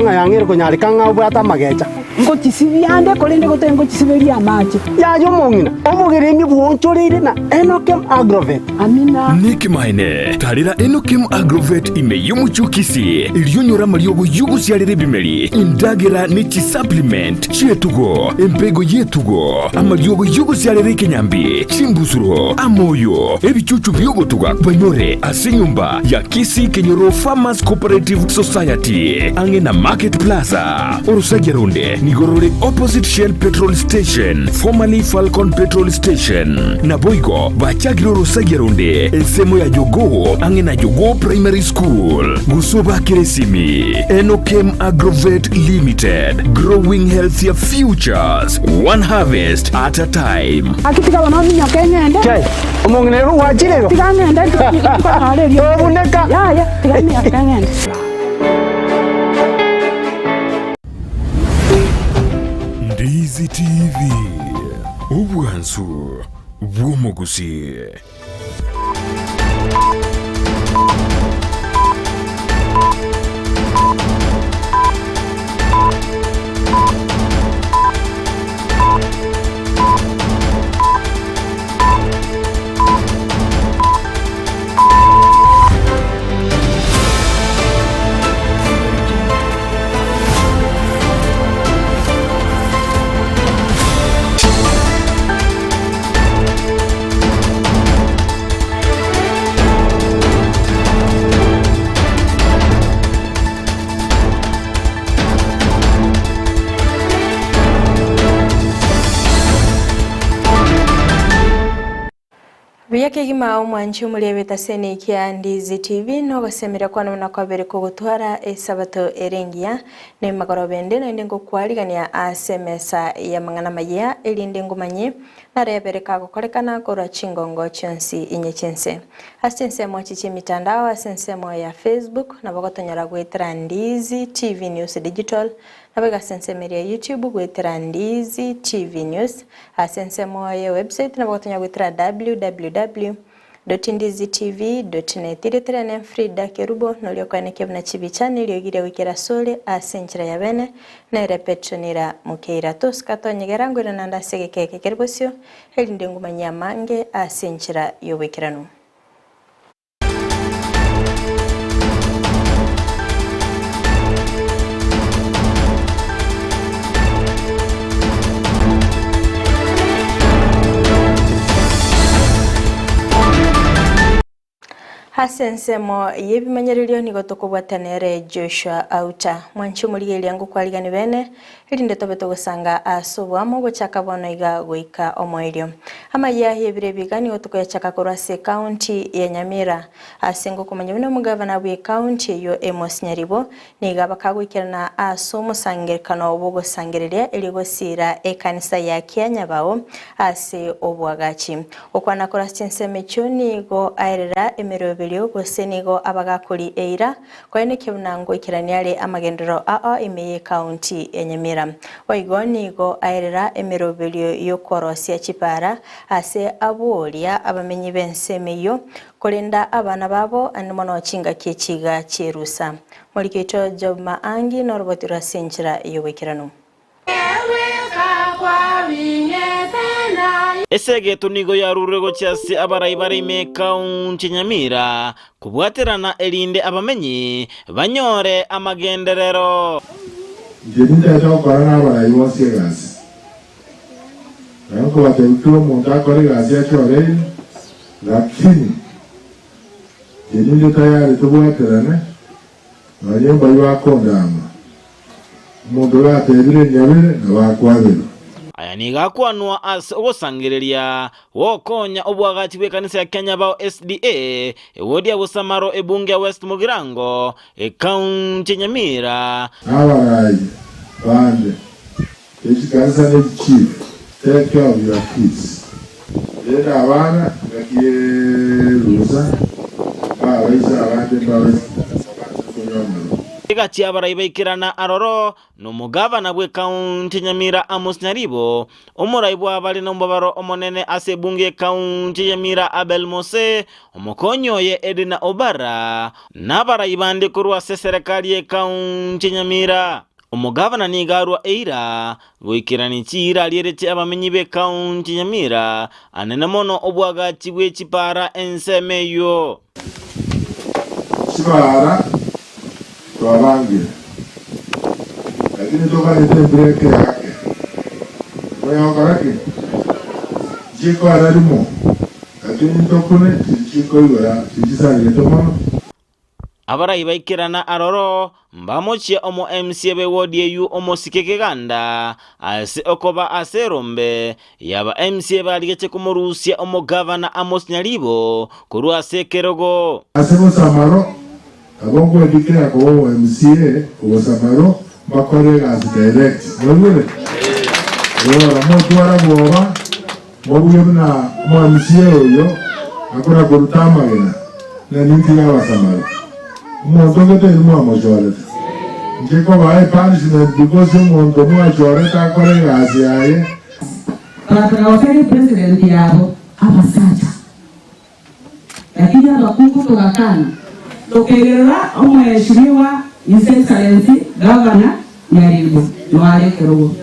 Ekero ng'a yang'eire konyareka ng'a obwate amagecha. Ngochisibia ande, korende gotari ngochisiberia amache. Yaya omong'ina, obogeremi bwoonchoreire na Enokem Agrovet. Amina. Nekemanene, tarera Enokem Agrovet ime y'omochie o Kisii, erio onyore amariogo y'ogosiarera ebimeri, endagera ne chisupplement chi'etugo, empego y'etugo, amariogo y'ogosiarera ekenyambi, chimbusuro, amoyo, ebichuchu bi'ogotuga banyore ase enyomba ya Kisii Kenyoro Farmers Cooperative Society, ang'e na Market Plaza. Orosagia ronde nigo rore opposite Shell Petrol Station, formerly Falcon Petrol Station. Naboigo bachakire orosagia ronde ensemo ya Jogoo ang'e na Jogoo Primary School. Gose obakere esimi Enokem Agrovet Limited, growing healthier futures, one harvest at a time. Gaki tiga bono ominyoke ng'ende. Chai, omong'ina ere gwachire igo? Tiga ng'ende ntikonyora erio. Tobuneka. Yaya, tiga minyoke ng'ende. Ndizi TV, obwansu bw'omogusii. Buya kegima omwanchi omoriebete ase eneki ya Ndizi TV nogosemeria kwane buna kwabere kogotwara esabato ere engiya na emagoroba ende naende ngokwarigania ase emesa y'amang'ana amayia erinde ngomanye narebere kagokorekana korwa chingongo chionsi inye chi'ense. Ase ensemo echi chi'emitandao ase ensemo ya Facebook nabo gotonyora goetera Ndizi TV News Digital Naboigo ase ensemo eria ya YouTube goetera Ndizi TV News, ase ensemo ye website nabo gotonyora goetera www dot ndizitv dot net. Erieta riane Frida Kerubo, noria okoenekia buna chibicha na eriogi ria goikera asore ase enchera ya bene, nere Petronila Mokeira. Tosika tonyegera ngoirana naende ase egeka eke kere bosio, erinde ngomanyie amange ase enchera y'oboikeranu. Ase ensemo y'ebimanyererio nigo tokobwata nere Joshua Auta. Mwanche omorigereria ngokwarigani bene, erinde tobe togosanga ase oboamo gochaka bono iga goika omoerio. Amayia y'ebiro ebi iga nigo tokoyachaka korwa ase ekaunti ya Nyamira. Ase ngokomanya buna omogavana bw'ekaunti eyio Amos Nyaribo nigo abakagoikerana ase omosangererekano bw'ogosangereria erio gosiira ekanisa ya Kianyabao ase oboagachi. Gokwana korwa ase chinsemo echio nigo aerera emeroberio gose nigo abagakori eira koenekia buna ngoikerania are amagenderero ao ime y'ekaunti ya Nyamira. Boigo nigo aerera emeroberio y'okorosia chipara ase aboria abamenyi b'ensemo eyio korenda abana babo ande mono chingaki echiga chi'erusa. Moriki oito Job Maangi noroboti rwa ase enchera y'oboikeranu. Esegeto nigo yarurwe gochia ase abarai bare ime ekaunti ya Nyamira kobwaterana erinde abamenyi banyore amagenderero. Inche nintaete gokora nabarai bonsi egasi, na nkobatebia kera omonto akore egasi achoreire, lakini inche ninde tayari tobwaterane, nonya mbayio bakondama. Omonto gatebire enyabere, nabo akwaberwa. Aya nigo akwanwa ase ogosangereria gokonya oboagachi bw'ekanisa ya Kianyabao SDA, ewodi ya Bosamaro ebunge ya West Mugirango, ekaunti ya Nyamira. Nabaraai bande be chikanisa ne chichief, take care of your kids. Rende abana engaki y'erusa mbabaise abande mbabaise banse konywa amarwa. Egachia abarai baikerana aroro, na omogavana bw'ekaunti ya Nyamira Amos Nyaribo, omorai bw'abare nomobaro omonene ase ebunge y'ekaunti ya Nyamira Abel Mose, omokonyi oye Edna Obara, na abarai bande korwa ase eserekari y'ekaunti ya Nyamira. Omogavana nigo arua eira goikerania chiira arierete abamenyi b'ekaunti ya Nyamira, anene mono obwagachi bwe chipara ensemo eyio. Chibara twabangire, lakini toganete embura eke yake. Moyokora ki? Nchikoera rimo, lakini ntokune tichikoigora tichisarigete mono. Abarai baikerana aroro, mbamochie omo MCA b'ewodi eyio omosike keganda ase okoba ase erombe yaba MCA barigetie komorusia omogavana Amos Nyaribo korwa ase ekerogo. Ase bosamaro, nabo nkwedikera koba omo MCA obosamaro mbakore egasi direct. Mwaigure? Rora motwara bwoba mobuge buna omo MCA oyo akona koruta amagena ng'a nintige abasamaro. Omonto onde teri mwamochorete. Inche kobaa epunishment because omonto mwachorete akore egasi yaye. Bakagoseria president yabo abasacha, lakini abakungu togakana. Tokegerera omweshimiwa His Excellency Governor Nyaribo noare ekerogo.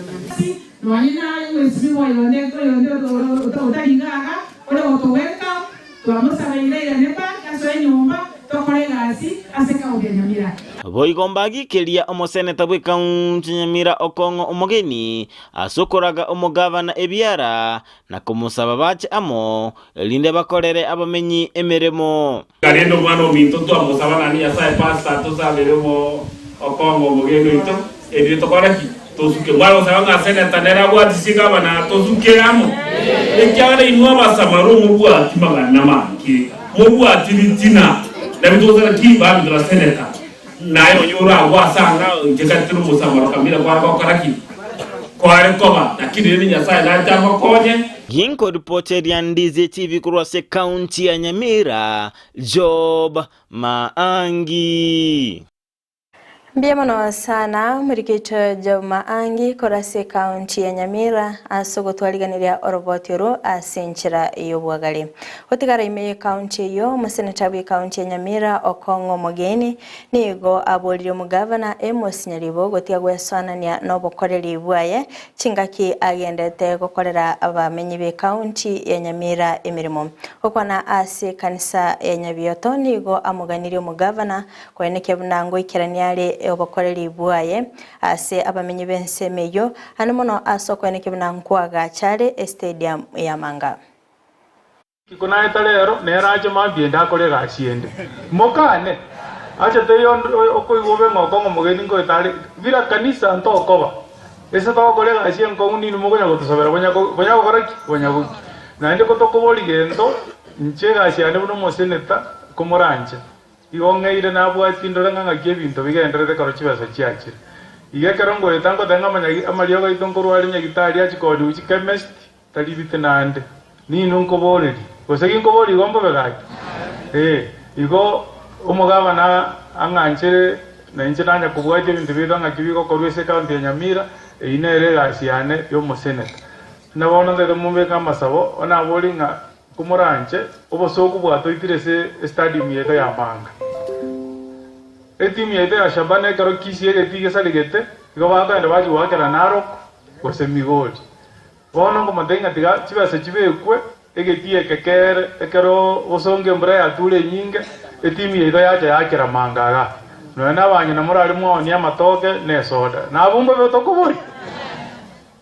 Nonye naye omweshimiwa oyonde oyonde otari iga iga ore goto welcome twamosabeire airane back asoe enyomba tokore egasi ase ecounty ya Nyamira. Boigo mbagikeria omoseneta bw'ekaunti ya Nyamira okong'o omogeni ase okoraga omogavana ebiara na komosaba bache amo, erinde bakorere abamenyi emeremo. Rende omwana ominto twamosaba naende Nyasae pastor tosabere omo okong'o omogeni oito erinde tokore ki? Tosuke. Mware gosaba ng'a senator nere abwatisie gavana tosuke amo? Ekiagera inwe abasamaru mobwati magana amange, mobwati ritina, nabio togosaba ki? Baminto ba senator naye onye oragwe ase anga inche kare tiri omosamaro kamira kware gokora ki? Kware koba, lakini rende Nyasae nache amokonye. Ginkoripoteria Ndizi TV korwa ase ekaunti ya Nyamira, Job Maangi. Mbuya mono sana omorikito Job Maangi korwa ase ekaunti ya Nyamira ase ogotwariganeria oroboti oro ase enchera y'obwagare. Gotigara ime y'ekaunti eyio, omoseneta bw'ekaunti ya Nyamira Okong'o Omogeni Nigo aboririe omogavana Amos Nyaribo gotiga gwesoanania nobokoreri bwaye chingaki agendete gokorera abamenyi b'ekaunti ya Nyamira emeremo. Gokwana ase ekanisa ya Nyabioto nigo amoganirie omogavana koenekia buna ngoikerania are obokoreri bwaye ase abamenyi b'ensemo eyio, ande mono ase okoenekia buna nkoagacha are estadium ya Manga. Riko naeta rero, nere ache mambia ende akore egasi ende. Mokane! Acha taiyo onde okoigwa obe ng'a okong'a omogeni ngoeta are bila kanisa ntokoba. Ase togokora egasi enkong'u ninwe mokonya gotosabera bonya bonya gokora ki? Bonya gokia. Naende kotokoboria gento, inche egasi yane buna omoseneta komoranche. Igo ng'eire nabwatie ndore ng'a ng'aki ebinto bigendererete ekero chibesa chiachire. Igo ekero ngoeta ngoteba ng'a amanyagi amariogo aito nkorwa are nyagitari achie koonigwa chikemesti, Tari bite naende, ninwe nkoborerie, gose ginkoboria igo mbobe gaki? Ee, igo omogabana ang'anchere na inche nanya kobwatia ebinto biaito ng'aki bigokorwa ase ekaunti ya Nyamira, eyio nere egasi yane y'omoseneta. Buna bono ntaete mombeke amasabo, onaborie ng'a komoranche obosooku bwatoitire ase estadium yaito ya Manga. Etimu yaito ya Shabana ekero Kisii egetii gesaregete, igo bakogenda bachia goakera Narok gose Migori. Bono nkomotebia ng'a tiga chibesa chibekwe egetii eke kere, ekero bosongo embura yature enyinge, etimu yaito yacha yakera manga igaa. Nonya nabang'ina morare mwaonie amatoke na esoda, nabwo mbobe tokoboria.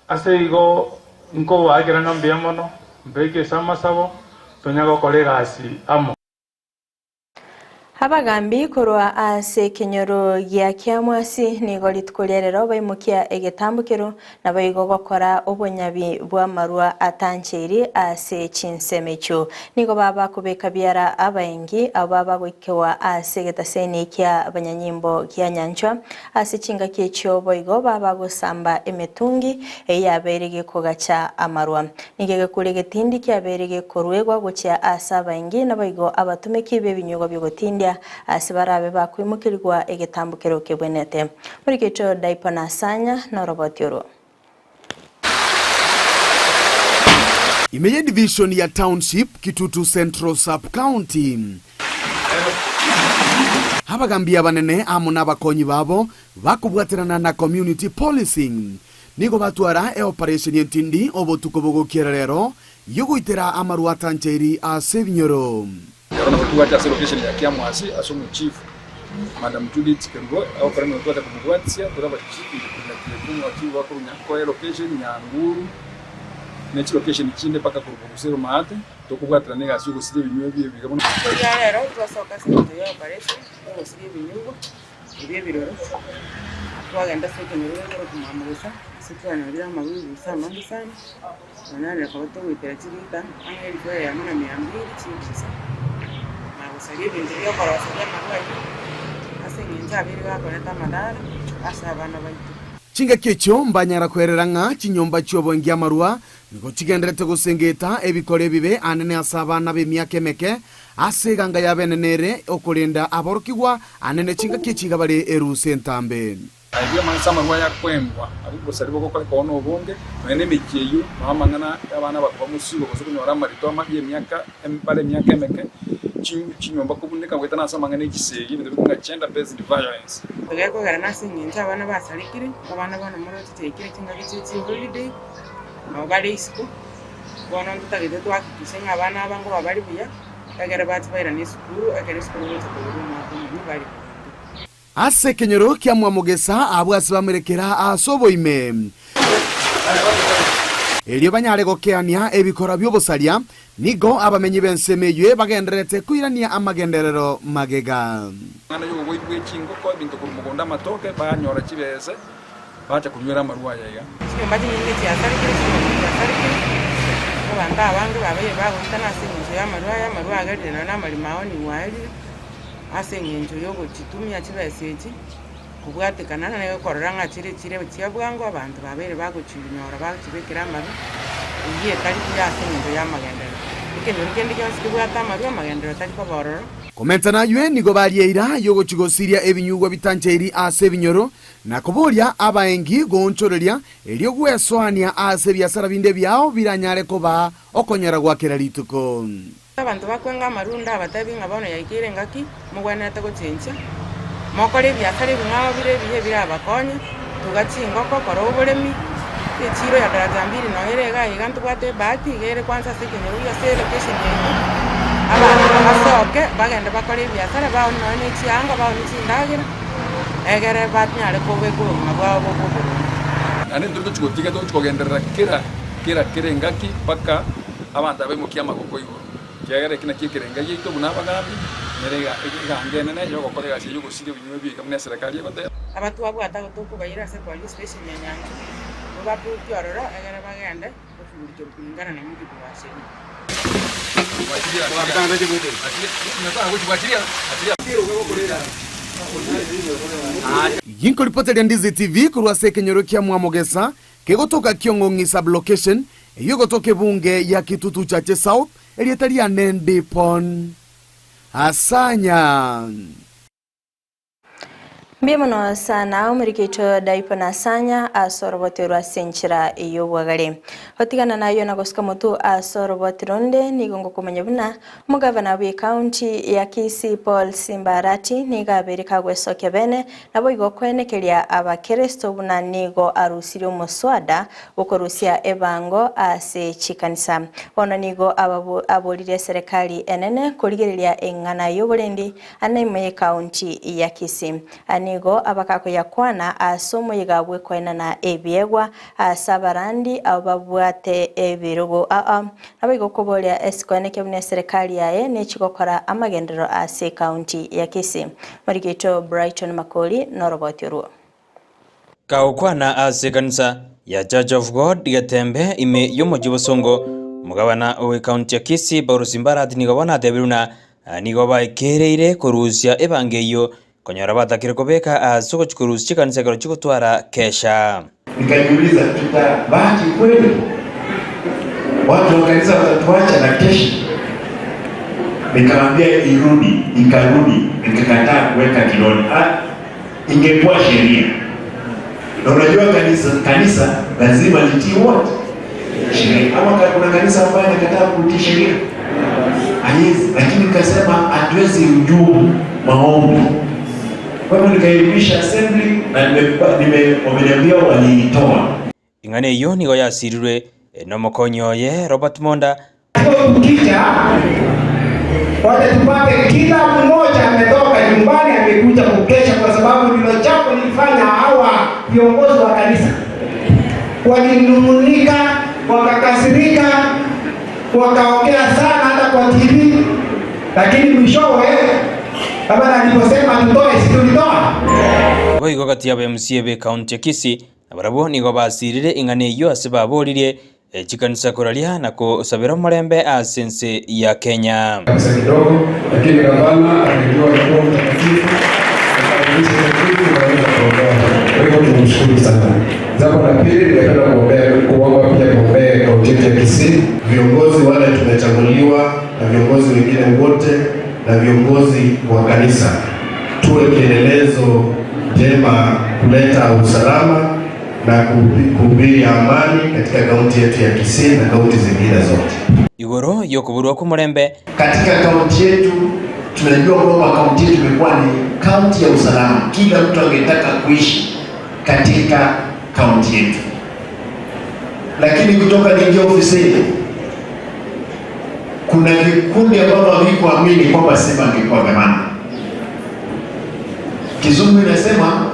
Ase igo nkobaakera ng'a mbuya mono, mbeke ase amasabo, tonya gokora egasi amo. Abagambi korwa ase ekenyoro gia Kiamwasi nigo rituko ria rero baimokia egetambokero naboigo gokora obonyabi bw'amarwa atancheiri ase chinsemo echio. Nigo baba kobeka biara abaengi abo baba goikewa ase egetaseni kia abanyanyimbo gia Nyanchwa ase chingaki echio boigo baba gosamba emetungi eyio yabeire gekogacha amarwa. Nigo egekuri egetindi kiabeire gekoruegwa gochia ase abaengi, naboigo abatumeki b'ebinyugwa bi'ogotindia. korigia ase barabe bakoimokerigwa egetambokero kebwenete. Moriketo Daipo Nasanya noroboti orwo. Ime ye division ya Township, Kitutu Central Sub-County. Abagambi abanene amo nabakonyi babo bakobwaterana na Community Policing nigo batwara eoperation entindi obotuko bogokiera rero yogoitera amarwa atanchairi ase ebinyoro. Ero nabo twacha ase location ya Kiamwasi ase omochifu Madam Judith Kerubo agokora emeremo twacha komobwatisia tore abachifu inche korwa Nyakiekwe omochifu bakorwa Nyankoe location, Nyanguru ne chilocation chinde mpaka korwa Bogusero maate tokobwaterana egasi yogosiria ebinywa ebi ebiga bono. Rituko ria rero twasoka ase eng'encho ya operation yogosiria ebinyugwa ebi ebiroro, twagenda ase ekenyoro gekorokwa Mwamugusa ase twanyorire amagugusa amange sana. Nonye koba togoitera chilita ang'e elifu eyemo na mia mbili chibusa, na gosaria ebinto bi'okoroseria amarwa ayio, ase engencho abeire gakoreta amadara ase abana baito. Chingaki echio mbanyara kwerera ng'a chinyomba chi'oboengi amarwa nigo chigenderete gosengeta ebikora ebibe anene ase abana b'emiaka emeke, ase eganga y'abenene ere okorenda aborokigwa anene chingaki echi iga bare erusa entambe. Aye amang'ana amarwa aya akwengwa, abwo obosari bogokoreka oo nobonge, nonya nemechie eyio, nao amang'ana y'abana abakoba mosigo, gose konyora amarito amabe y'emiaka bare emiaka emeke, chinyomba kobuneka goetana ase amang'ana echisegi, ebinto bikong'a gender based violence. Egekogera nase engencho abana basarekire, abana bono moroche chiaikire chingaki chie chiholiday, nabo bare isiko, bono ntotagete tohakikishe ng'a abana aba nkoba bare buya, egere bache bairane esukuru, ekero esukuru egocha koigwa omwaka omonyi bare buya. Ase ekenyoro kia Mwamogesa abwo ase bamerekera ase oboime. Erio banyare gokeania ebikora bi'obosaria, nigo abamenyi b'ensemo eyio bagendererete koirania amagenderero magega. Amang'ana y'oboboyi bwe chingoko, ebinto korwa mogondo amatoke, banyora chibese, bacha konywera amarwa aya iga. Chinyomba chinyinge chiasarekire, chinyomba chiasarekire, abanto abange babeire bagoitana ase engencho y'amarwa aya, amarwa agerire nonya na amaremo ao nigo aerire. Ase engencho y'ogochitumia chibesa echi kobwatekana na korora ng'a chire chire chia bwango abanto babeire bagochinyora bagochibekera amaru, eyio etari buya ase engencho y'amagenderero. Ekenyoro kende gionsi kebwate amaru, amagenderero tari koba ororo. Komenta naywe nigo baria eira y'ogochigosiria ebinyugwa bitancheiri ase ebinyoro, na koboria abaengi goonchoreria, erio gwesoania ase ebiasara binde ebiao biranyare koba okonyora gwa kera rituko. Abanto bakwenga amarunda abatebi ng'a bono yaikeire engaki mogwenerete gochenchia, mokore ebiasara ebing'ao bire ebiya ebirabakonye, tuga chingoko, kora oboremi, echiiro ya daraja mbili noyo ere iga iga ntobwate ebahati iga ere kwansa ase ekenyoro ase elocation yaito, abanto basoke bagende bakore ebiasara baonie nonya ne chianga baonie chindagera, egere banyare kobeka obogima bwabo bobe oboronge. Naende intwe tochi gotiga tochi kogenderera kera kera kera engaki mpaka Abanto abaimokia amagoko igoro, ekiagera eki nakio ekerenga giaito buna abagaambi, nere eganga enene y'ogokora egasi eyio y'ogosiria ebinywa ebiya buna eserekari egoteba. Aba twabwate abo tokobaira ase police station ya Nyanchwa, tobabutie ororo egere bagende goshughulikerwa kulingana na mujibu wa sheria. Ginkoripoteria Ndizi TV korwa ase ekenyoro kia Mwamogesa, Kegotoka Kiong'ong'i Sub-location, eyio egotoka ebunge ya Kitutu Chache South, erieta riane Ndipon Asanya. Mbuya mono sana omoriki oito Daipo Nasanya ase oroboti orwo ase enchera y'obwagare. Gotigana nayio na gosuka motwe ase oroboti ronde nigo ngokomanya buna omogavana bw'ecounty ya Kisii Paul Simba Arati nigo abeire kagwesokia bene Naboigo koenekeria abakeresto buna nigo arusirie omoswada bw'okorusia ebango ase chikanisa. Bono nigo aboririe eserekari enene korigereria eng'ana y'oborendi ane ime y'ekaunti ya Kisii. Nigo abakakoyakwana ase omoyega bw'ekoenana ebiegwa ase abarandi abwo babwate ebirogo ao. Naboigo koboria esikoenekia buna eserekari yaye nechigokora amagenderero ase ekaunti ya Kisii. Morigeto Brighton Makori noroboti orwo. Kagokwana ase ekanisa ya Church of God Getembe ime y'omochie Bosongo, omogabana o ekaunti ya Kisii Paul Simbarati nigo bono atebire buna nigo baekereire korusia ebango eyio konyora batakire kobeka ase ogochia korusia chikanisa ekero chigotwara kesha. Nikajiuliza, tutabaki kweli? Watu wa kanisa watatuacha na kesha? Nikamwambia irudi, ikarudi. Nikakataa kuweka kidole. Ah, ingekuwa sheria. Na unajua kanisa, kanisa lazima litii what? Sheria. Ama kuna kanisa ambayo inakataa kutii sheria? Haiwezi. Lakini nikasema hatuwezi hujumu maombi. Kwa hivyo nikairudisha assembly na wameniambia waliitoa. Ing'ana eyio nigo yasirirwe nomokonyi oye Robert Monda. Tukija wacha tupate kila mmoja ametoka nyumbani amekuja kukesha, kwa sababu ndilo jambo lilifanya hawa viongozi wa kanisa walinung'unika, wakakasirika, wakaongea sana hata kwa TV, lakini mwishowe baba aliposema tutoe, si tulitoa? Boigo gati y'aba MCA be county ya Kisii nabarabwo nigo basirire ing'ana eyio ase baboririe chikanisa koraria na kosabera omorembe ase ense ya Kenya. Kabisa kidogo, lakini gavana alijua Roho Mtakatifu akabadilisha kitu tukaweza kuondoa. Kwa hivyo tunamshukuru sana. Jambo la pili, ningependa kuombea kuomba pia kuombea kaunti yetu ya Kisii. Viongozi wale tumechaguliwa na viongozi wengine wote na viongozi wa kanisa, tuwe kielelezo njema kuleta usalama na kuhubiri amani katika kaunti yetu ya Kisii na kaunti zingine zote. Igoro yokoborwa kw'omorembe. Katika kaunti yetu tunajua kwamba kaunti yetu imekuwa ni kaunti ya usalama. Kila mtu angetaka kuishi katika kaunti yetu, lakini kutoka niingia ofisini kuna vikundi ambavyo havikuamini kwamba Simba angekuwa gavana. Kizungu inasema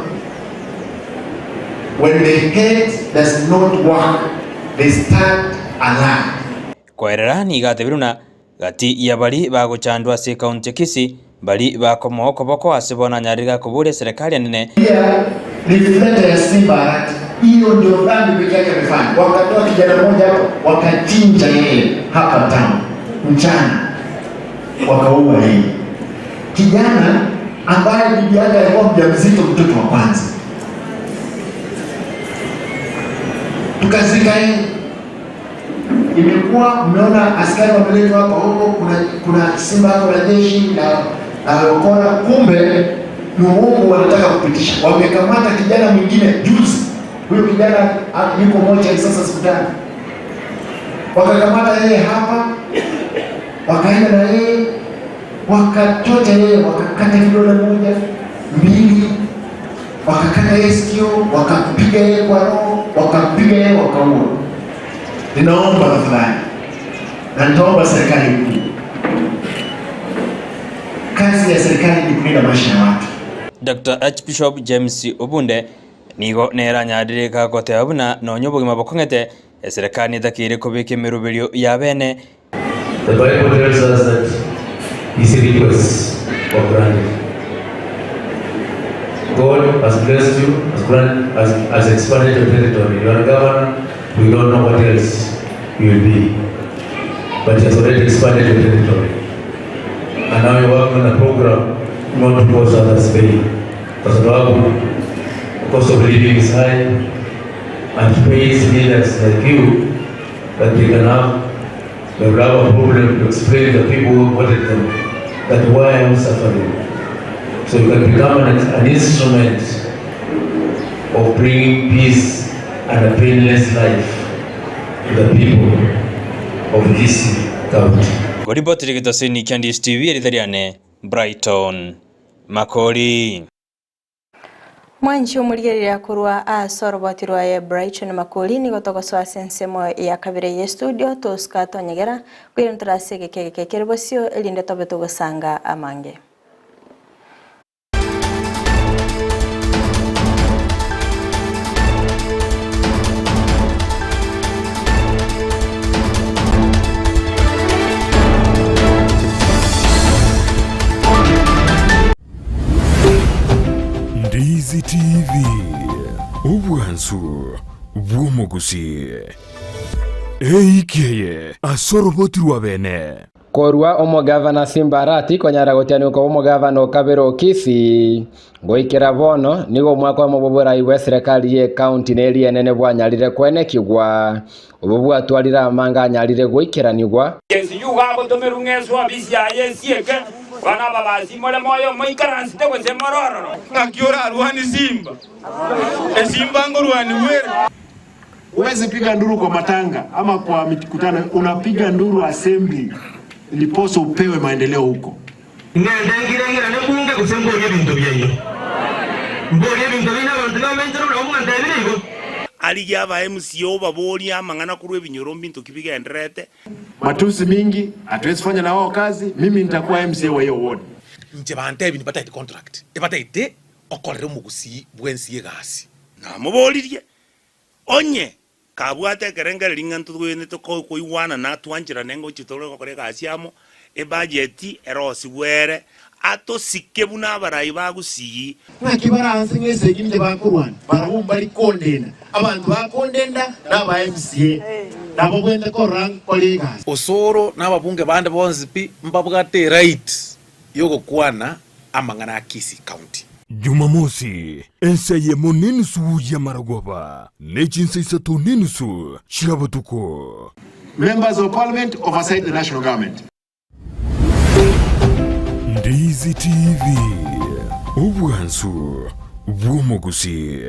when the head does not work they start a lie. Koerera nigo atebire buna gati ya bari bagochandwa ase ekaunti ya Kisii mbari bakomoa okoboko ase bono anyarire gakoboria eserekari enene. Pia reflector ya Simba Arati, hiyo ndio dhambi pekee yake amefanya. Wakatoa kijana mmoja hapo, wakachinja yeye hapa town mchana, wakaua yeye, kijana ambaye bibi yake alikuwa mjamzito, mtoto wa kwanza, tukazika yeye. Imekuwa mmeona askari wameletwa hapa huko, kuna simba hapo na jeshi na wakora, kumbe ni uongo wanataka kupitisha. Wamekamata kijana mwingine juzi, huyo kijana yuko moja sasa hospitali, wakakamata yeye hapa, wakaenda na yeye wakachocha yeye, wakakata kidole moja mbili, wakakata yeye sikio, wakampiga yeye kwa roho, wakampiga yeye, wakaua. Ninaomba tafadhali, na nitaomba serikali kuu, kazi ya serikali ni kulinda maisha ya watu. Dr. Archbishop James Obunde nigo neranyarire gagoteba buna nonya obogima bokong'ete eserekari netakire kobeka emeroberio ya bene. The Bible tells us that his requests were granted. God has blessed you, has expanded your territory. You are a governor, we don't know what else you will be. But he has already expanded your territory. And now you work on a program not to cause others pain. Kwa sababu the cost of living is high and pays leaders like you that they can have, they will have a problem to explain to the people who voted them that why I am suffering. So you can become an instrument of bringing peace and a painless life to the people of this county. Goriboti rigitosini kia Ndish TV erithariane Brighton Makori. Mwanchi omurigereria korwa ase oroboti rwaye Brighton Makori nigo togosoa ase ensemo ya kabere ye studio tosika tonyegera kwire ntorase egeke geke kere bosio erinde tobe togosanga amange. Ndizi TV obwansu bw'omogusi eikeye ase oroboti rwa bene. Korwa omogavana Simba Arati konyara gotianuka omogavana okabere o Kisii goikera bono nigo omwaka omo bwa bwa serikali ye county neri enene bwanyarire kwenekigwa obo bwatwarire amanga anyarire goikeranigwa. Yensi yuga botomerung'eswa bisia yensieke Bono ababasi more moyo moikaransete gose more ororo. Ng'aki orarwanie simba? Esimba ngorwanigwa ere. Huwezi piga nduru kwa matanga ama kwa mikutano, unapiga nduru assembly ndiposa upewe maendeleo huko. Ng'ende ngire ng'irane bunge gose mborie ebinto biaino. Mborie ebinto biaino abanto bamenchere buna omwantebire igo. Arigie aba MCA obaborie amang'ana korwa ebinyoro mbinto ki bigendererete. Matusi mingi, hatuwezi fanya na wao kazi. Mimi nitakuwa MCA wa hiyo ward. Inche bantebi nibataete contract, ebataete okorera omogusii bwensi egasi. Namoboririe, Onye kabwate ekerengererio ng'a ntogwenerete koigwana na twancherane ngochia tore gokora egasi amo, ebudget erosigwe ere, atosike buna abarai ba Gusii. Naki baranse ng'a esegi ninche bakorwana, barabwo mbari kondenda. Abanto bakondenda naba MCA, nabo bwente korora nkore egasi. Osoro na ababunge bande bonsi pi mbabwate eright yogokwana amang'ana a Kisii County. Jumamosi, ensa eyemo nenusu y'amarogoba, ne chinsa isato nenusu chia botuko. Members of Parliament oversight the national government. Ndizi TV, obwansu bw'omogusii.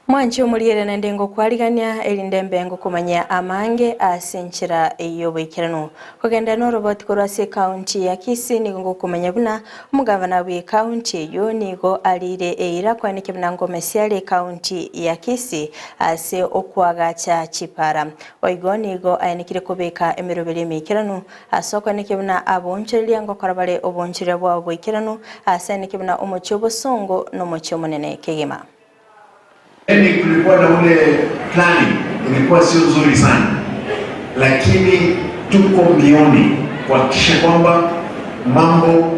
Mwanche omoriere naende ngokwarigania, erinde mbe ngokomanyia amange ase enchera y'oboikeranu. Kogenda noroboti korwa ase ekaunti ya Kisii nigo ngokomanya buna omogavana bw'ekaunti eyio nigo arire eira koenekia buna ngomesia are ekaunti ya Kisii ase okoagacha chipara. Boigo nigo aenekire kobeka emeroberi emeikeranu ase okoenekia buna aboonchoreria ngokora bare oboonchoreria bwabo boikeranu ase aenekie buna omochie obosongo nomochie omonene kegima. Yaani kulikuwa na ule planning ilikuwa sio nzuri sana, lakini tuko mbioni kuhakikisha kwamba mambo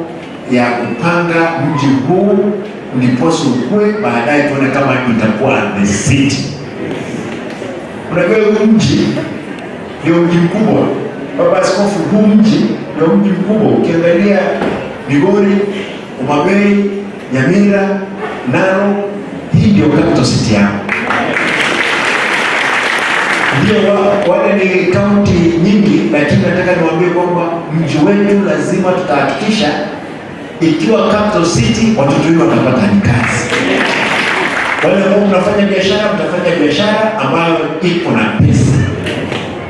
ya kupanga mji huu ndiposa ukue, baadaye tuone kama itakuwa the city. Unajua huu mji ndio mji mkubwa, Baba Askofu, huu mji ndio mji mkubwa. Ukiangalia Migori, Homa Bay, Nyamira, Narok, hii ndio capital city yao. Ndio wale ni kaunti nyingi, lakini nataka niwaambie kwamba mji wetu lazima tutahakikisha ikiwa capital city, watoto wetu watapata ni kazi. Wale ambao mnafanya biashara, mtafanya biashara ambayo iko na pesa,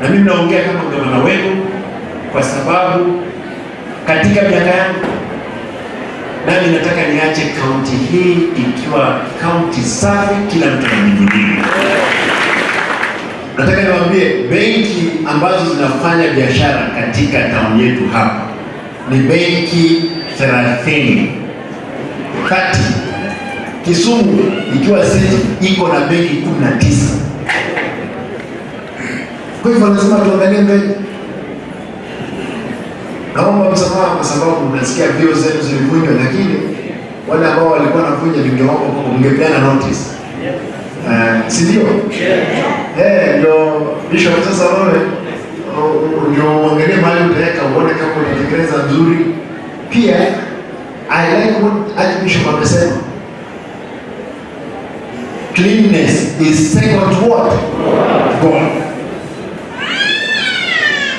na mimi naongea kama gavana wenu kwa sababu katika miaka yangu nami nataka niache kaunti hii ikiwa kaunti safi, kila mtu anajivunia. Nataka niwaambie benki ambazo zinafanya biashara katika town yetu hapa ni benki 30. Kati Kisumu ikiwa city iko na benki 19. Kwa hivyo lazima tuangalie mbele. Naomba msamaha kwa sababu nasikia vio zenu zilivunjwa, lakini wale ambao walikuwa wanavunja ningeomba kwamba mngepeana notice. Si ndio? Ndio Bishop, sasa wewe ndio uangalie mahali utaweka uone kama utatekeleza nzuri. Pia I like what Archbishop amesema. Cleanness is second to what? God.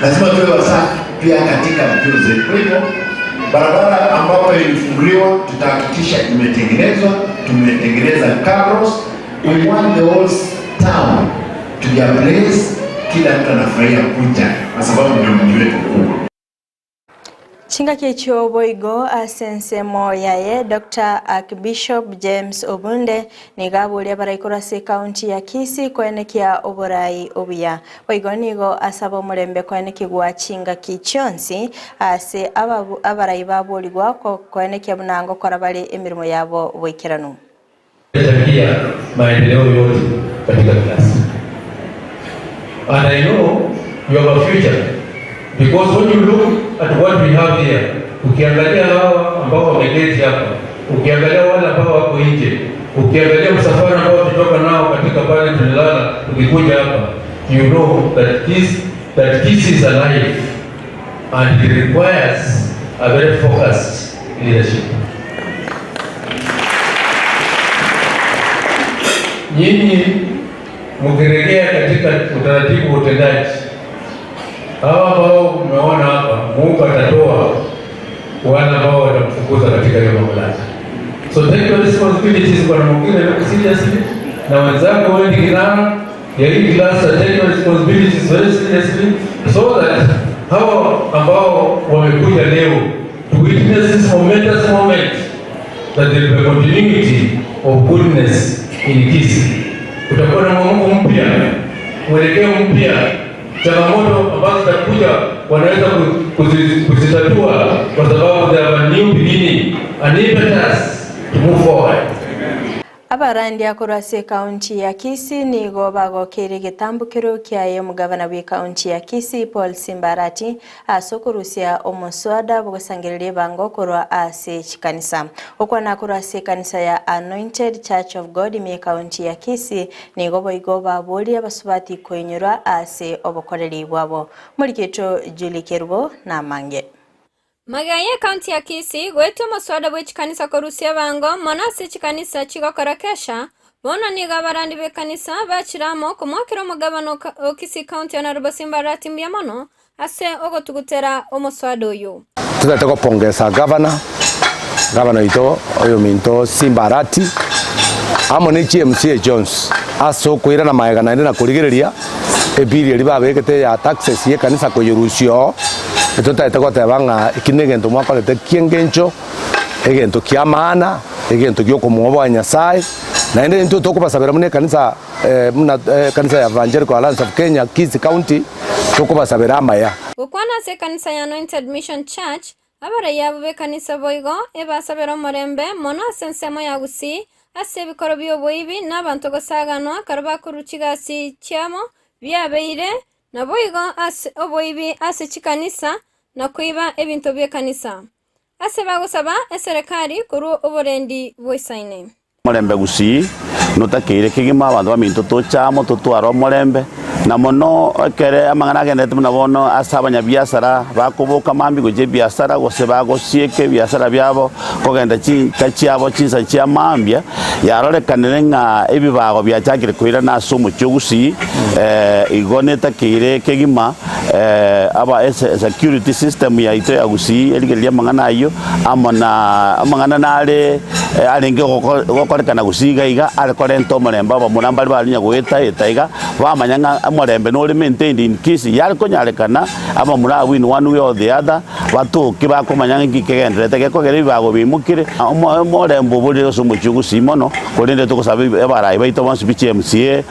Lazima tuwe wasafi pia katika vyuo zetu. Kwa hivyo barabara ambapo ilifunguliwa tutahakikisha imetengenezwa, tumetengeneza cabros. We want the whole town to be a place kila mtu anafurahia kuja, kwa sababu ndio mji wetu mkubwa. Chingaki echio boigo ase ensemo yaye Dr. Archbishop James Obunde nigo aboria baraikoro ase ekaunti ya Kisii koenekia oborai obuya. Boigo nigo asaba omorembe koenekigwa chingaki chionsi ase abarai baborigwa koenekia buna ngokora bare emirimo yabo boikeranu. Changia maendeleo yote katika klasi. And I know you have a future because when you look at what we have here, ukiangalia hawa ambao wameketi hapa, ukiangalia wale ambao wako nje, ukiangalia msafara ambao tulitoka nao katika pale tulilala tukikuja hapa, you know that this is alive and it requires a very focused leadership. Nyinyi mkiregea katika utaratibu wa utendaji, hawa ambao mmeona hapa, Mungu atatoa wale ambao watamfukuza katika hiyo mamlaka. So take your responsibilities, Bwana Mugire, very seriously, na wenzako wewe ni kinara ya hii cluster, take your responsibilities very seriously so that hawa ambao wamekuja leo to witness this momentous moment that there will be a continuity of goodness in Kisii. Kutakuwa na mwamko mpya, mwelekeo mpya, changamoto ambazo zitakuja wanaweza kuzitatua kwa sababu they have a new beginning, an impetus to move forward. Abarandia korwa ase ekaunti ya Kisii nigo bagokeire egetambokero kiaye omogavana bw'ekaunti ya Kisii Paul Simba Arati ase okorusia omoswada bw'ogosangereria ebango korwa ase chikanisa. Gokwana korwa ase ekanisa ya Anointed Church of God ime y'ekaunti ya Kisii nigo boigo baborie abasubati koinyorwa ase obokoreri bwabo. Moriketwe Julie Kerubo namange. Magega y'Ekaunti ya Kisii goetia omoswada bwe chikanisa korusia ebango mono ase chikanisa chigokora kesha, bono nigo abarandi b'ekanisa bachire amo komoakera omogabana o Kisii County Honourable Simba Arati mbuya mono ase ogotugutera omoswada oyio. Totagete gopongesa gavana, gavana oito oyominto Simba Arati, amo ne chi MCA chionsi ase okoirana magega naende na korigereria ebill eria babegete ya taxes ye ekanisa koyerusia oo, totagete goteba ng'a eki negento mwakorete ki'engencho, egento kia maana, egento giokomoboa Nyasaye, naende intwe tokobasabera buna ekanisa buna ekanisa ya Evangelical Alliance of Kenya Kisii County, tokobasabera amaya. Gokwana ase ekanisa ya Anointed Mission Church, abarai abo b'ekanisa boigo ebasabera omorembe mono ase ensemo ya Gusii ase ebikoro bi'oboibi na abanto gosaganwa ekero bakorwa chigasi chiabo biabeire Naboigo ase oboibi ase chikanisa na koiba ebinto bi'ekanisa, ase bagosaba eserekari korwa oborendi boisaine. Omorembe gusii notakeire kegima abanto baminto toche amo totware omorembe, na mono ekere amang'ana agenderete buna bono ase abanyabiasara bakoboka mambia gochia ebiasara gose bagosieka ebiasara biabo kogenda chinka chiabo chinsa chia mambia, Yarorekanire ng'a ebibago biachakire koirana ase omochie o Gusii, igo netakeire kegima aba security system yaito ya Gusii erigererie amang'ana ayio, amo na amang'ana nare arenge gokorekana Gusii iga iga are korenta omorembe abamura mbare barenge goeta eta iga, bamanya ng'a omorembe nore maintained in Kisii. Yare konyarekana abamura abwo in one way or the other. Batoke bakomanya ng'aki kegendererete gekogera ebibago biimokire, omorembe oborire ase omochie o Gusii mono, korende togosaba abarai baito bonsi pi chiMCA,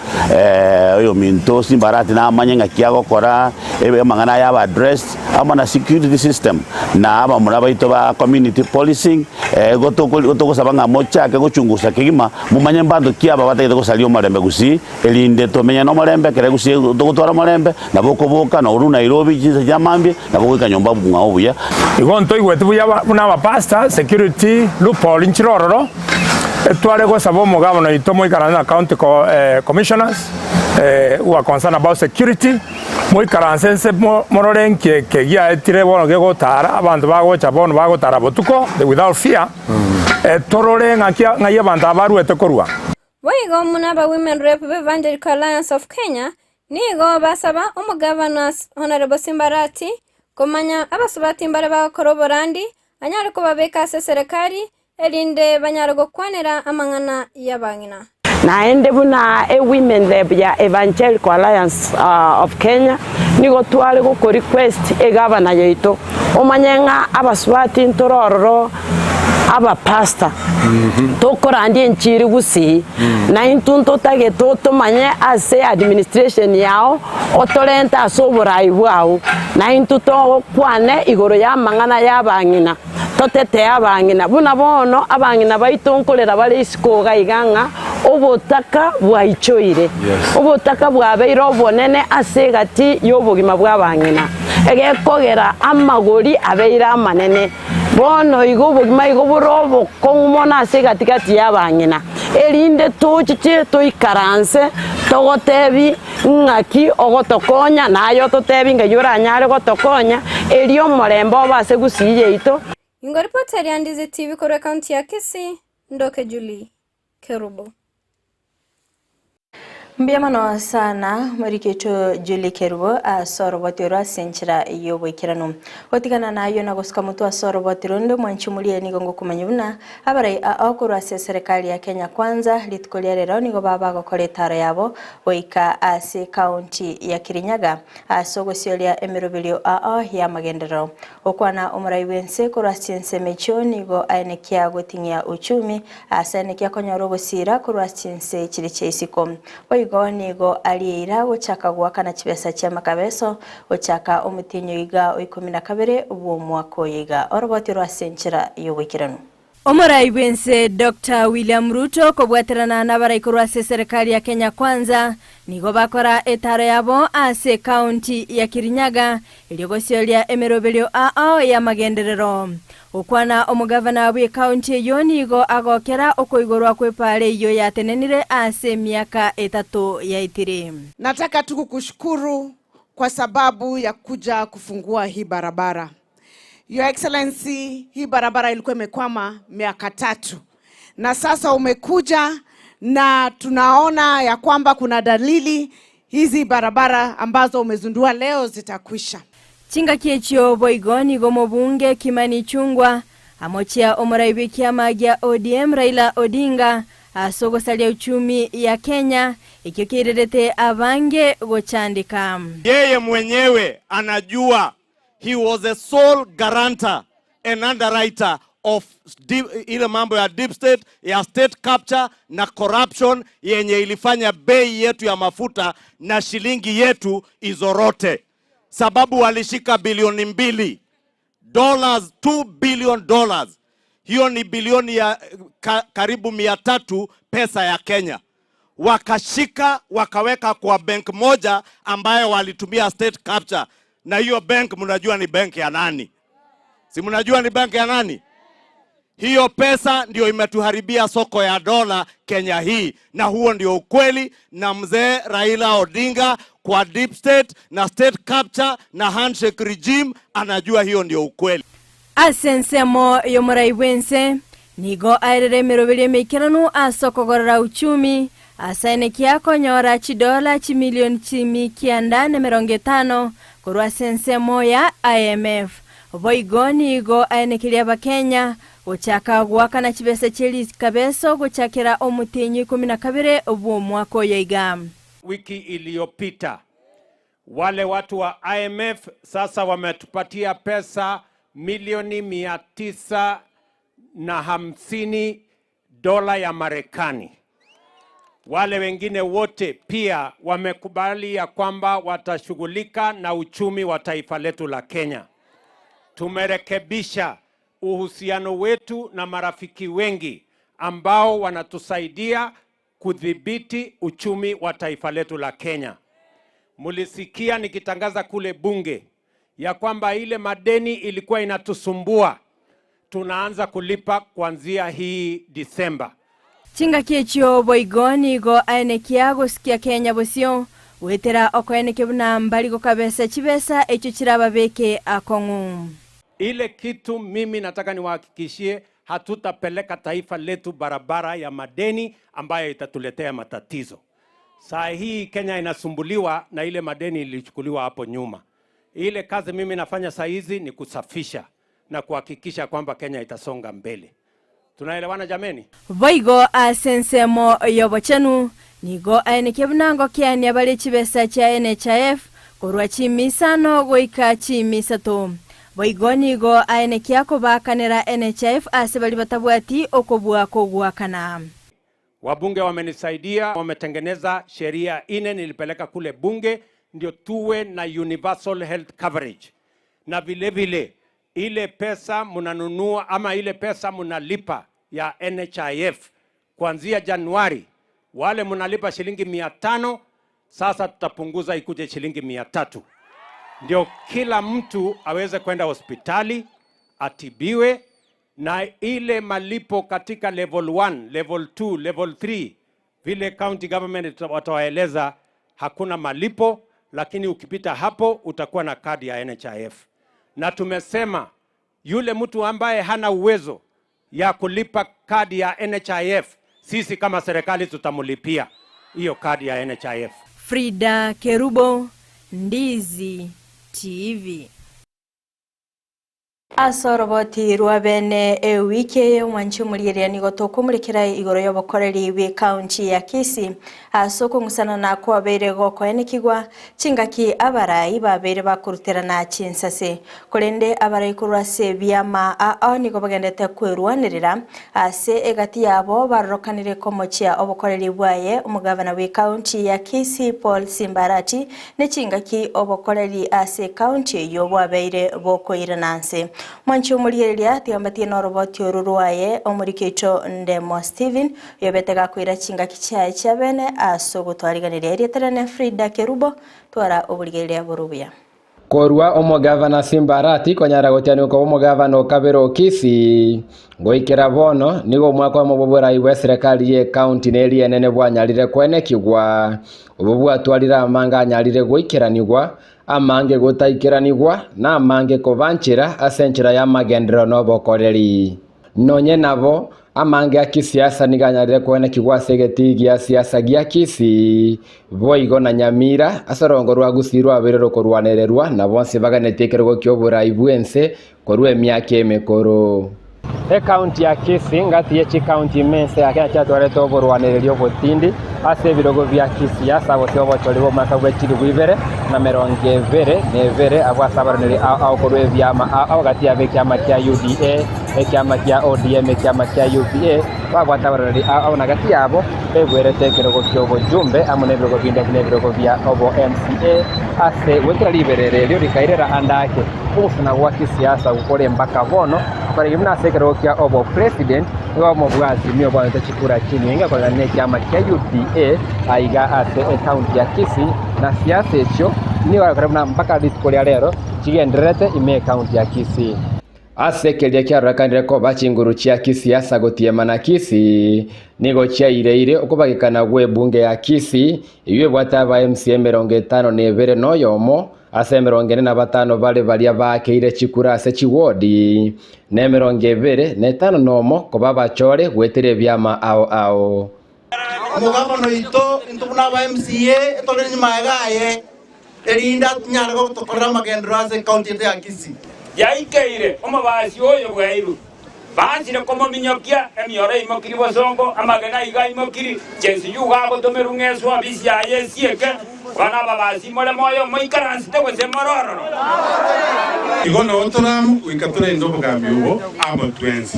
oyominto Simba Arati namanye ng'aki agokora, amang'ana aya abe addressed, amo na security system, na abamura baito ba community policing, igo togosaba ng'a mochake gochungusa kegima, momanye mbanto ki aba batagete gosaria omorembe Gusii. Erinde tomenye nomorembe, ekero gose togotwara omorembe, nabo okoboka na orue Nairobi chinsa chia mambia, nabo ogoika nyomba mwao buya. Igo ntoigweti buya buna abapastor, security loophole nchire ororo, etware gosaba omogabana oito moikaranse na county commissioners who are concerned about security, moikaranse nse morore nki eke giaetire bono gegotara, abanto bagocha bono bagotara botuko without fear, torore ng'aki ng'ai abanto aba baruete korwa. Boigo buna aba Women Rep b'Evangelical Alliance of Kenya nigo basaba omogavana Honourable Simba Arati komanya abasubati mbare bagokora oborandi anyare kobabeka ase eserekari erinde banyare gokwanera amang'ana y'abang'ina. Naende buna eWomen Rep ya Evangelical Alliance of Kenya nigo tware goko request egavana yaito omanye ng'a abasubati ntore ororo abapastor tokorandia enchiri gusii, na intwe ntotagete otomanye ase administration yao otorente ase oborai bwao, na intwe tokwane igoro y'amang'ana y'abang'ina, totetee abang'ina. Buna bono abang'ina baito nkorera bare isiko iga iga ng'a obotaka bwaichoire, obotaka bwabeire obonene ase egati y'obogima bw'abang'ina, egekogera amagori abeire amanene. Bono igo obogima igo bore obokong'u mono ase egati-gati y'abang'ina, erinde tochiche toikaranse togotebi ng'aki ogotokonya, na aye ototebi ng'ai oranyare gotokonya, Erio omorembe obe ase gusii yaito. Ingo ripoti eria Ndizi TV korwa ekaunti ya Kisii, Ndoke Julie Kerubo. Mbuya mono sana moriketwe Julie Kerubo ase oroboti oro ase enchera y'oboikeranu. Gotigana nayio na gosuka motwe ase oroboti ronde mwanchi omorie nigo ngokomanya buna abarai ao korwa ase eserekari ya Kenya Kwanza rituko ria rero nigo baba bagokora etaro yabo goika ase ekaunti ya Kirinyaga ase ogosioria emeroberio ao y'amagenderero. Gokwana omorai bw'ense korwa ase chinsemo echio nigo aenekia goting'ia uchumi Ase naki akonyora ogosiira korwa ase chinse chiria chia isiko. Boigo nigo arie eira gochaka goakana chibesa chi'amakabeso, gochaka omotienyi oiga o ikomi na kabere bw'omwaka oyo iga. Oroboti rwa ase enchera y'oboikeranu. Omorai bw'ense Doctor William Ruto kobwaterana nabarai korwa ase eserekari ya Kenya Kwanza nigo bakora etaro yabo ase ekaunti ya Kirinyaga erio gosioria emeroberio ao y'amagenderero. Gokwana omogavana bw'ekaunti eyio nigo agokera okoigorwa kw'epaara eyio yatenenire ase emiaka etato yaetire. Nataka tu kukushukuru kwa sababu ya kuja kufungua hii barabara. Your Excellency, hii barabara ilikuwa imekwama miaka tatu na sasa umekuja na tunaona ya kwamba kuna dalili hizi barabara ambazo umezindua leo zitakwisha. Chingaki echio boigo nigo omobunge Kimani Ichung'wa amochia omorai bw'ekiama gia ODM Raila Odinga ase ogosaria uchumi ya Kenya ekio keirerete abange gochandeka. Yeye mwenyewe anajua he was a sole guarantor and underwriter of deep, ile mambo ya deep state ya state capture na corruption yenye ilifanya bei yetu ya mafuta na shilingi yetu izorote, sababu walishika bilioni mbili dollars, 2 billion dollars. Hiyo ni bilioni ya karibu 300 pesa ya Kenya wakashika wakaweka kwa bank moja ambayo walitumia state capture, na hiyo bank mnajua ni bank ya nani? Si mnajua ni bank ya nani? Hiyo pesa ndio imetuharibia soko ya dola Kenya hii, na huo ndio ukweli. Na mzee Raila Odinga kwa deep state na state capture na handshake regime anajua hiyo ndio ukweli. Ase ensemo y'omorai bw'ense nigo aerere emeroberio emeikeranu ase okogorora uchumi, ase aenekia konyora chidola chimilioni chimi kianda na emerongo etano korwa ase ensemo ya IMF. Boigo nigo aenekeria Abakenya gochaka goakana chibesa chie rikabeso gochakera omotienyi o ikomi na kabere bw'omwaka oyo iga. Wiki iliyopita wale watu wa IMF sasa wametupatia pesa milioni 950 dola ya Marekani. Wale wengine wote pia wamekubali ya kwamba watashughulika na uchumi wa taifa letu la Kenya. Tumerekebisha uhusiano wetu na marafiki wengi ambao wanatusaidia kudhibiti uchumi wa taifa letu la Kenya. Mulisikia nikitangaza kule bunge ya kwamba ile madeni ilikuwa inatusumbua, tunaanza kulipa kuanzia hii Disemba. Chingaki echio boigo nigo aenekia gosikia Kenya bosio goetera okoenekia buna mbari gokabesa chibesa echio chirababeke akong'u. Ile kitu mimi nataka niwahakikishie, hatutapeleka taifa letu barabara ya madeni ambayo itatuletea matatizo. Saa hii Kenya inasumbuliwa na ile madeni ilichukuliwa hapo nyuma. Ile kazi mimi nafanya saa hizi ni kusafisha na kuhakikisha kwamba Kenya itasonga mbele. Tunaelewana jameni? Boigo ase ensemo y'obochenu nigo aenekia buna ngokeania bare chibesa chia NHIF korwa chimi isano goika chimi isato. Boigo nigo aenekia kobaakanera NHIF ase baria batabwati okobua kogoakana. Wabunge wamenisaidia, wametengeneza sheria ine nilipeleka kule bunge ndio tuwe na universal health coverage, na vile vile ile pesa mnanunua ama ile pesa mnalipa ya NHIF kuanzia Januari, wale mnalipa shilingi 500, sasa tutapunguza ikuje shilingi 300, ndio kila mtu aweze kwenda hospitali atibiwe, na ile malipo katika level 1, level 2, level 3 vile county government watawaeleza hakuna malipo, lakini ukipita hapo utakuwa na kadi ya NHIF. Na tumesema yule mtu ambaye hana uwezo ya kulipa kadi ya NHIF, sisi kama serikali tutamlipia hiyo kadi ya NHIF. Frida Kerubo, Ndizi TV. Ase oroboti rwa bene ewiki eye omwanchi omorieria nigo tokomurekera igoro y'obokoreri bw'ekaunti ya Kisii ase okong'usana na kwabeire gokoenekigwa chingaki abarai babeire bakoruterana chinsase korende abarai korwa ase ebiama ao nigo bagendete kwerwanerera ase egati yabo barorokanire komochia obokoreri bwaye omogavana bw'ekaunti ya Kisii Paul Simba Arati nechingaki obokoreri ase ekaunti eywo bwabeire bokoirana nse. Mwanchi omoriereria tigambatie noroboti oru rwaye omoriki oito Ndemo Stephen oyobete gakoira chingaki chiaye chia bene ase ogotwariganeria erieta riane Frida Kerubo twara oborigereria bore obuya. Korwa omogavana Simba Arati konyara gotianigwa koba omogavana o kabere o Kisii, goikera bono nigo omwaka oyomo bw'oborai bw'eserekari y'ecounty na eria enene bwanyarire koenekigwa. Obo bwatwarire amange anyarire goikeranigwa, amange gotaikeranigwa, na amange kobanchera ase enchera y'amagenderero na obokoreri. Nonye nabo, amange a kisiasa nigo anyarire koenekigwa ase egetii gia siasa gia Kisii, boigo na Nyamira, ase orongo rwa Gusii rwabeire rokorwanererwa na bonsi baganetie ekerogo ki'oborai bw'ense korwa emiaka emekoro. Ekaunti ya Kisii ngati ye chikaunti ime ense ya Kenya chiatwarete oborwanereri obotindi ase ebirogo bia kisiasa gose obochori bw'omwaka bwe chilifu ibere na emerongo ebere na ebere abwo ase abaraneri ao ao korwa ebiama ao ao gati yabo ekiama kia UDA, ekiama kia ODM, ekiama kia UPA babwate abaraneri ao ao na gati yabo begwerete ekerogo ki'obojumbe amo nebirogo binde buna ebirogo bia obo MCA ase goetera riberera erio rikairera ande ake. Ogosana gwa kisiasa gokore mpaka bono, okoregia buna ase ekerogo kia obo president nigo omobwati nigo obwanete chikura chinyinge koreng'ana nekiama kia UDA aiga ase ecounty ya Kisii na siasa echio nigo agokora buna mpaka rituko ria rero chigendererete ime ecounty ya Kisii. Ase keria kiarorekanire koba chinguru chia kisiasa gotiema na Kisii nigo chiaireire okobagekana gw'ebunge ya Kisii eyio ebwate aba MCA 51 noyomo Ase 45 bare baria baakeire chikura ase chiwodi, na 25 nomo koba abachore goetera ebiama ao ao. Omogabana oito intwe buna aba MCA etore nyuma yaye erinde atunyare gotokorera amagenderero ase ekaunti yetu ya Kisii. Yaikeire omobasi oyo bwairu, baanchire komominyokia, emioro eimokiri bosongo, amagena aiga aimokiri, chensi yuga agotomerwa ng'eswa abisi yaye esieke. Bono ababasi more moyo moikaransete gose more ororo. Igo noo tore amo goika torende obogambi obo amo twensi,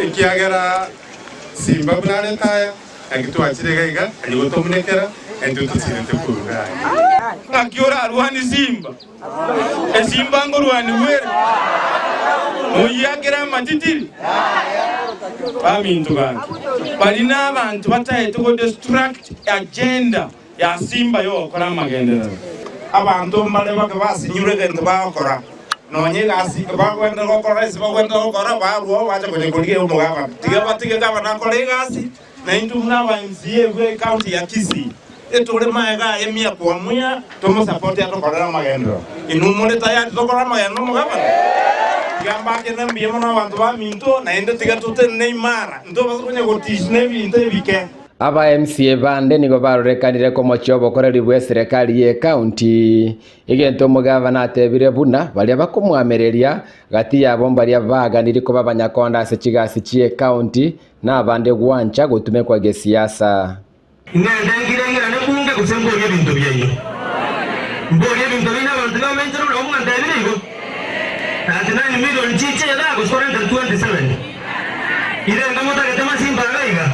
ekiagera Simba buna arete aya, naki twachire iga iga, aye gotomunekera, na intwe tochiirete korwa iga aya. Ng'aki orarwanie Simba? Esimba ngorwanigwa ere, moyiakere amatitiri? Baminto bange, baria nabanto bataete go destruct agenda ya Simba yogokora amagenderero. Abanto mbare bake basinyirwe egento bagokora, nonya egasi bagwenerete gokora ase bagwenerete gokora, barwao bacha konya korigia omogabana. Tiga batige gavana akore egasi, na intwe buna aba MCA bwe county ya Kisii etore magega aye mia kwa mia tomosapote atokorere amagenderero. Inwe more tayari tokore amagenderero nomogabana? Tiga mbakene mbuya mono abanto baminto, naende tiga totenene imara, ntobasa konya gotish nebinto ebike. Aba MCA bande nigo barorekanire komochia obokoreri bw'eserekari y'ecounty, egento omogavana atebire buna baria bakomwamereria gati yabo mbaria baganiri koba abanyakonda ase chigasi chi'ecounty na abande gwancha gotumekwa gesiasa. Ngende nkirengera nebunge gose mborie ebinto biaino? Mborie ebinto biaino abanto bamenchere buna mwantebirie igo? 39 million chiche igaa gose korenta 27 irenga motagete masimba iga iga?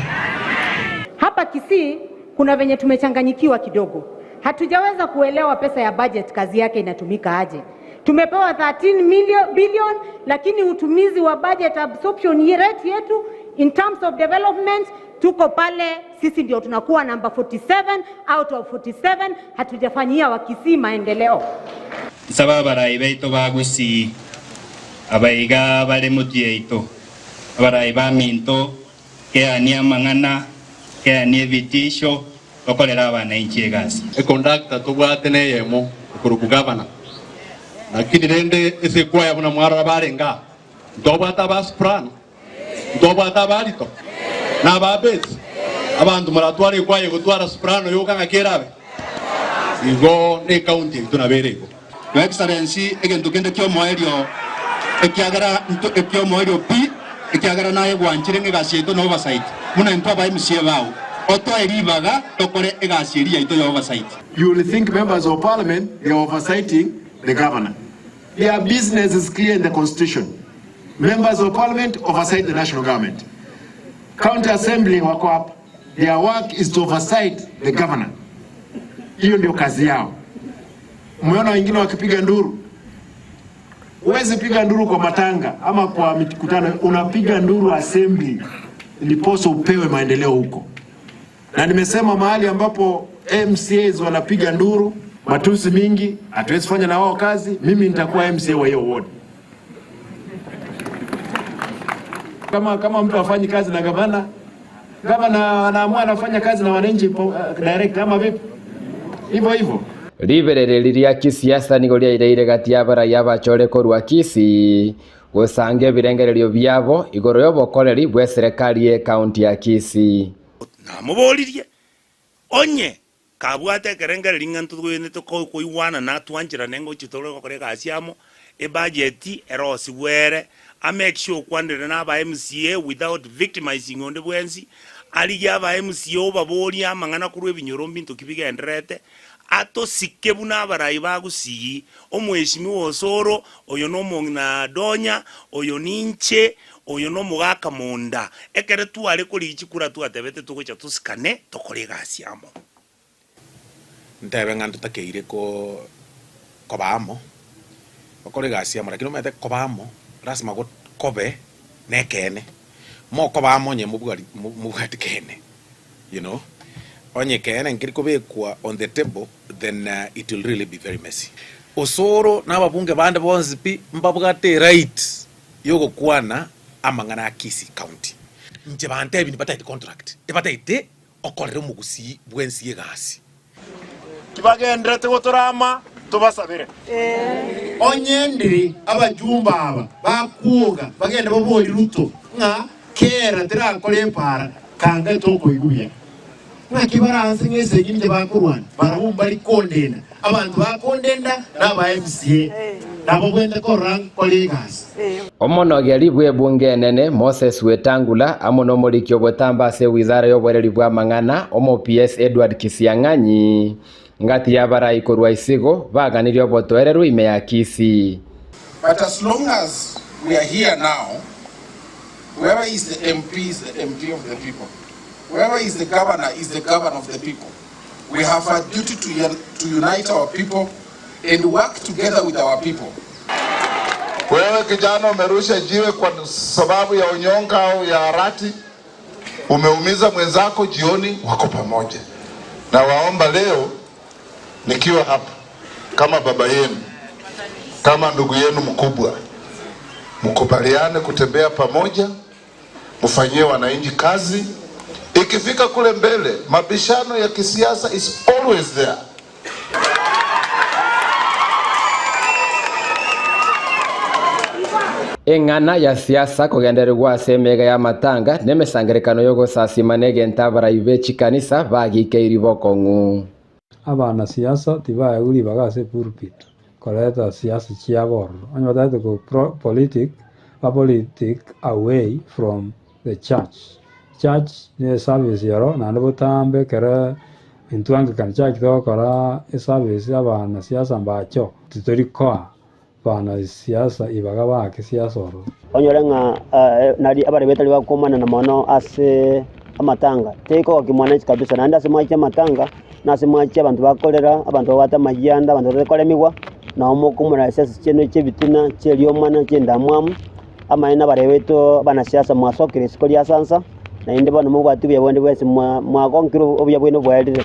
Hapa Kisii kuna venye tumechanganyikiwa kidogo, hatujaweza kuelewa pesa ya budget kazi yake inatumika aje. Tumepewa 13 million, billion, lakini utumizi wa budget absorption rate yetu in terms of development tuko pale, sisi ndio tunakuwa namba 47 out of 47. Hatujafanyia Wakisii maendeleo. Nsaba abarai baito ba Gusii abaiga bare motwe yaito abarai ba minto keania amang'ana keania ebitisho tokorera abananchi egasi. Econductor tobwate na eyemo okoroku gavana. Lakini rende ase ekwaya buna mwarora barenge aa, ntobwate aba soprano, ntobwate aba alto, na aba bass. Abanto moratware ekwaya egotwara soprano yoka ng'aki erabe? Igo ne ecounty yaito nabo ere igo. Your Excellency, egento kende ki'omoerio ekiagera nto eki'omoerio pi, ekiagera naye gwanchire ng'a egasi yaito na oversight, buna intwe aba MCA bao, otoe ribaga tokore egasi eria yaito ya oversight. You will think members of parliament they are oversighting the governor. Their business is clear in the constitution. Members of parliament oversight the national government. County assembly wako hapa. Their work is to oversight the governor. Hiyo ndio kazi yao. Umeona wengine wakipiga nduru. Huwezi piga nduru kwa matanga ama kwa mikutano, unapiga nduru assembly ndiposa upewe maendeleo huko. Na nimesema mahali ambapo MCAs wanapiga nduru, matusi mingi, hatuwezi fanya na wao kazi. Mimi nitakuwa MCA wa hiyo ward. Kama, kama mtu hafanyi kazi na gavana, gavana anaamua anafanya kazi na wananchi direct ama vipi? Hivyo hivyo. Ribereri riria kisiasa nigo riaireire gati ya abarai abachore korwa Kisii gosanga ebirengererio biabo igoro ya obokoreri bwa eserekari ye ekaunti ya Kisii. Namoboririe, Onye kabwate ekerengererio ng'a ntogwenerete koigwanana twancherane ngochia tore gokora egasi amo, ebudget erosigwe ere, a make sure okwanire na aba MCA without victimizing onde bwensi, arigie aba MCA obaborie amang'ana korwa ebinyoro mbinto ki bigendererete, atosike buna abarai ba Gusii, Omweshimiwa Osoro, oyo nomong'ina Donya, oyo ninche, oyo nomogaka monda. Ekere tware korigia chikura twatebete togocha tosikane tokore egasi amo. Ntebe ng'a ntotakeire ko koba amo, gokora egasi amo, lakini omanyete koba amo lasima go kobe na ekeene, mokoba amo onye mobwari mobwati keene, you know, onye ekeene nkeri kobekwa on the table then it will really be very messy. Osoro na ababunge bande bonsi pi mbabwate eright yogokwana amang'ana a Kisii County. Inche bantebi nibataete contract, tibataete okorera omogusii bwensi egasi. Tibagenderete gotorama tobasabere. Onye ndiri abachumba aba bakwoga bagende baborie Ruto ng'a kera terakora epaara kanga tokoigwa buya. Ng'aki baranse ng'a esegi inche bakorwana barabwo mbari kondenda. Abanto bakondenda naba MCA nabo bwente korora nkore egasi. Omonogeri bw'ebunge enene Moses Wetangula amo nomoriki obotambe ase ewizara y'oboreri bw'amang'ana omo PS Edward Kisiang'anyi ngati y'abarai korwa isigo baganirie obotoereru ime ya Kisii. But as long as we are here now, whoever is the MP is the MP of the people. Whoever is the governor is the governor of the people. We have a duty to, to unite our people and work together with our people. Wewe kijana umerusha jiwe kwa sababu ya unyonga au ya harati, umeumiza mwenzako, jioni wako pamoja. Na waomba leo nikiwa hapa kama baba yenu, kama ndugu yenu mkubwa, mkubaliane kutembea pamoja, mfanyie wananchi kazi. Ikifika kule mbele, mabishano ya kisiasa is always there. Eng'ana ya siasa kogendererigwa ase emega y'amatanga na emesangererekano y'ogosasima negento abarai be chikanisa bagikeiri bokong'u. Abanasiasa tibaegwa ribaga ase epulpit koreta siasa chiabo ororo. Onye batagete go pro politic, ba politic away from the church. Church ne eservice ero naende botambe ekere intwe Anglican church togokora eservice abanasiasa mbacho, titori koa banasiasa ibaga baake siasa ororo. Onyore ng'a nari abarebe tari bakomanana mono ase amatanga, tekogokia mwananchi kabisa, naende ase mwachia amatanga, na ase mwachia abanto bakorera, abanto babwate amayianda, abanto batari koremigwa, nabo mokomora esiasa chiaino chia ebitina, chia eriomana, chia endamwamu, amaene abarebe baito abanasiasa mwasokire isiko ria sansa, naende bono mobwati obuya bonde bwensi mwa mwagonkire obuya bwaino bwaerire.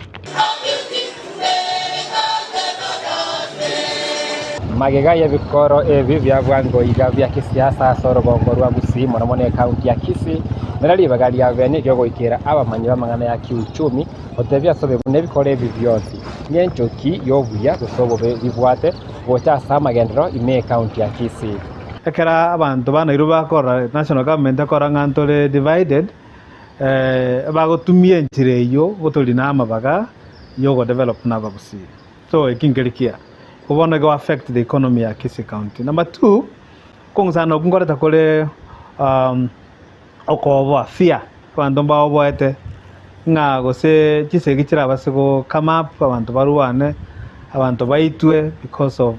Magega y'ebikoro ebi bia bwango iga bia kisiasa ase orogongo rwa Gusii mono mono ekaunti ya Kisii, nere ribaga ria bene riogoikera abamanyi b'amang'ana ya kiuchumi gotebia ase obe buna ebikoro ebi bionsi ng'enchoki y'obuya gose obobe bibwate. gocha ase amagenderero ime y'Ekaunti ya Kisii. Ekero abanto ba Nairobi bakorora national government ekorora ng'a ntore divided, bagotumia enchera eyio gotorina amabaga ya ogodevelop na abagusii. So eki nkeri kiya. Igo bono ego affect the economy ya Kisii County. Number two, okong'usana okwo nkoreta kore okoboa, fear, abanto mbaoboete ng'a gose chisegi chirabase go come up, abanto barwane, abanto baitwe because of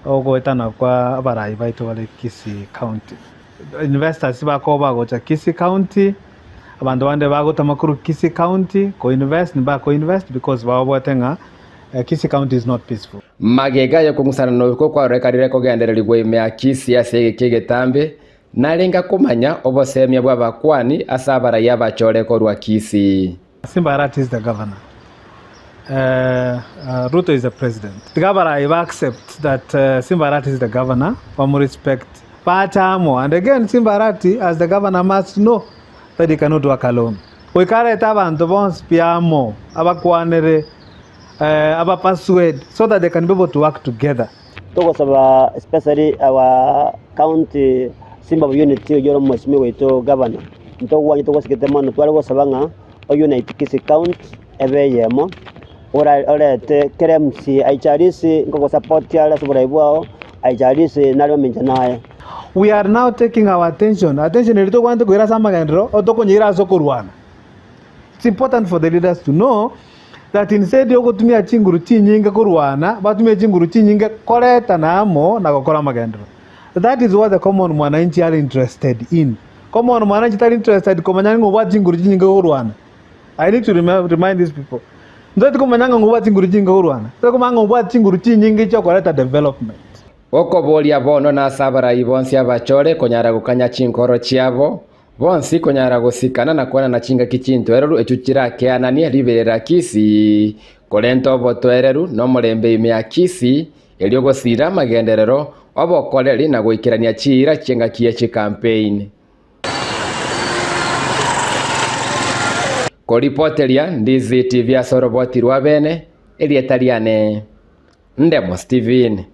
ogoetana kwa abarai baito bare Kisii County. Investors bakoba gocha Kisii County, abanto bande bagotama korwa Kisii County ko invest mbako invest because baoboete ng'a Kisii County is not peaceful. Magega y'okong'usana nokwo kwarorekanire kogendererigwa ime ya Kisii ase egeka egetambe, Narenge komanya obosemia bw'abakuani ase abarai abachore korwa Kisii. Simba Arati is the governor, Ruto is the president. Tiga abarai ba accept that Simba Arati is the governor, bamu respect, bache amo. And again Simba Arati as the governor must know that he cannot work alone. Goika arete abanto bonsi pi amo, abakwanere, aba persuade so that they can be able to work together. Togosaba especially our county Simba unity oyio ore omwesimigwa oito governor, ntogwanye togosigete mono tware gosaba ng'a ounite Kisii county ebe eyemo, ora orete kera MCA aicharise nkogosupport are ase oborai bwao, aicharise nare omincha naye. We are now taking our attention, attention eria tokwanete koira ase amagenderero, otokonyeira ase okorwana. It's important for the leaders to know that instead yogotumia chinguru chinyinge korwana, batumie chinguru chinyinge koretana amo na gokora amagenderero. That is what the common mwananchi are interested in. Common mwananchi tari interested komanya ng'a obwate chinguru chinyinge korwana. I need to remind these people. Ntotari komanya ng'a obwate chinguru chinyinge korwana. Totari komanya ng'a obwate chinguru chinyinge chiokoreta development. Okoboria bono nase abarai bonsi abachore konyara gokanya chinkoro chiabo, Bonsi konyara gosikana na kwenana chingaki chintwereru echio chirakeananie riberera Kisii, korenta obotoereru na omorembe ime ya Kisii, erio gosira amagenderero, obokoreri na goikerania chiira chi'engaki ye chikampeini. Koripoteria Ndizi TV ase oroboti rwa bene, erieta riane Ndemo Steven.